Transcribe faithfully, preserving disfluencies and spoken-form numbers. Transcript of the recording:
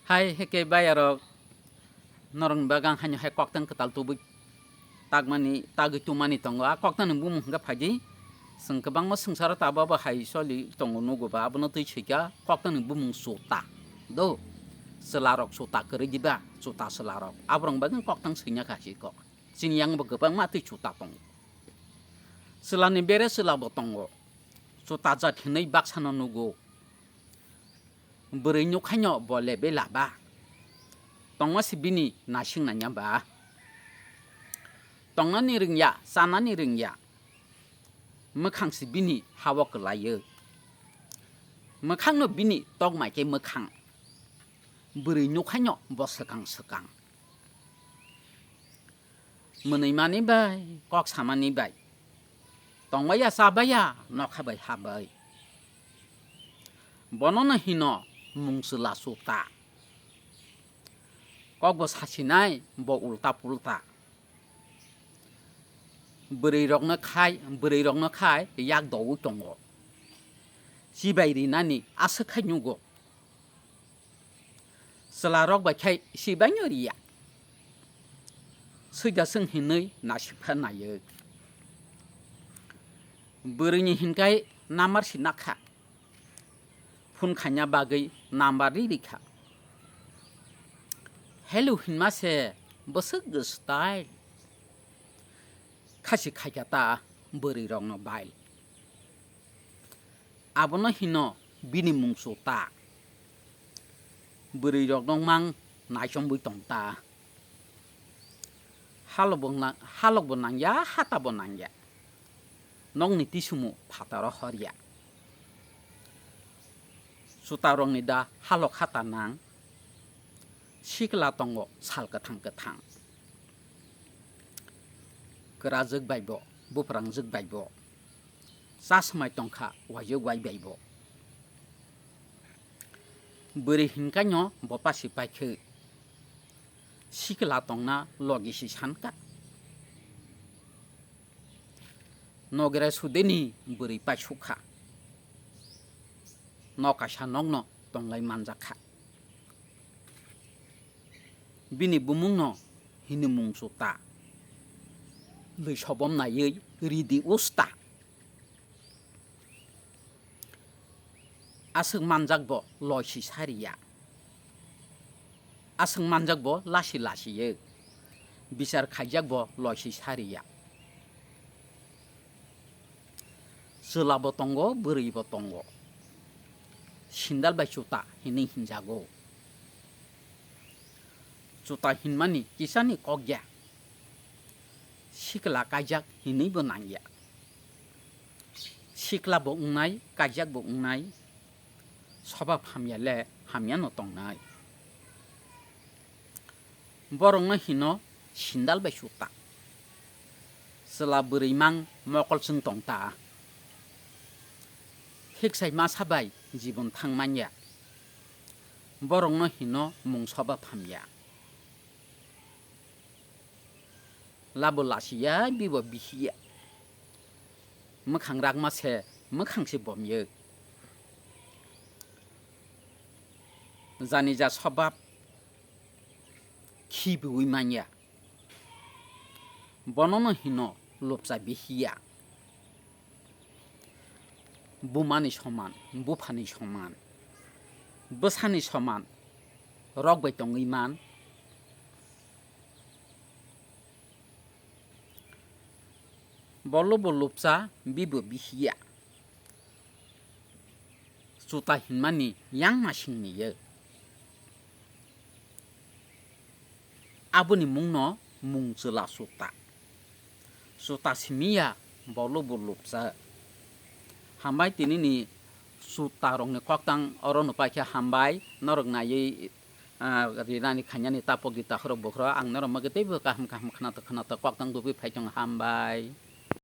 Hai heke bayarok, norokni bagwi ang haino hai koktang kwtal tubui takmani, tagwi tumani tongo. A koktangni bumung hwnkhe phaidi, chwng kwbangma swngcharo tababo hai soli tongo nugo ba, abono twi swikha koktangni bumung chuta. Do, chwlarok chuta kwrwi diba, chuta chwlarok. Aborokni bagwi koktang swina kha si kok. Chini yang bo kwbangma twi chuta tongo. Chwlani bere chwla bo tongo. Chuta jat hinwi baksano nugo. Bwrwi nukhaino bo lebe laba. Tongma si bini nasing nanya ba. Tongnani rwngya, chanani rwngya. Mwkhang si bini hao kwlaio. Mwkhangno bini tokmai khe mwkhang. Bwrwi nukhaino bo swkang swkang. Mwnwi mani bai, kok samani bai. Tongbai ya, chabai ya, nokha bai, ha bai. Bono no hino mung chwla chuta. Kok bo sasinai, bo ulta pulta. Bwrwi rokno khai, bwrwi rokno khai yak doui tongo. Chibai rinani aswk khai nugo. Chwlarok bai khai sibaino riya. Swida swng hinwi nasikha naiwi. Bwrwini hinkhai namar si nakha. Phone khaina bagwi number ri rikha. Hello hinma se bwswk style. Khasi khaikha ta bwrwi rokno bail. Abono hino bini mung chuta. Bwrwi rok nokmang naichomwi tong ta. Halok bo na-, halok bo nangya, hata bo nangya. Nokni tisumu phataro horya. Chuta rokni da halok hata nang. Sikla tongo sal kwthang kwthang. Kwrajwk bai bo, buprangjwk bai bo. Chasmai tongkha waijwk wai bai bo. Bwrwi hinkaino bo pasi paikhe sikla tongna logi si sankha. Nogre sudeni bwrwi paisukha. Nok kaisa nokno tonglai manjakha. Bini bumungno hini mung chuta. Lwi sobom naiwi ridi usta. Aswk manjak bo loisi sariya. Aswk manjak bo lasi lasiye. Bichar khaijak bo loisi sariya. Chwla bo tongo, bwrwi bo tongo. Sindal bai chuta hinwi hinjago. Chuta hinmani kisani kok ya. Sikla kaijak hinwi bo nangya. Sikla bo wngnai, kaijak bo wngnai. Soba hamya le hamya no tongnai. Borokno hino sindal bai chuta. Chwla bwrwi mang mokol chwng tong ta. Hiksai masa bai jibon thang manya. Borokno hino mung soba hamya. Labo lasiya, bibo bihiya. Mwkhang rakma se, mwkhang se bomyo. Jani ja sobab khibiwi manya. Bonono hino lobsa bihiya. Bumani soman, buphani soman, bwsani soman, rok bai tongwi man. Bolo bo lobsa, bibo bihiya. Chuta hinmani yang masingni ye. Aboni mungno mung chwla chuta. Chuta simiya bolo bo lobsa. Hambai tinini chuta rokni koktang oro no paikha hambai norok naiwi, ah, rinani khainani tapo gita khorok bokhorok ang norok mage teibo kaham kaham khwnatok khwnatok koktang tubui phai tongo hambai.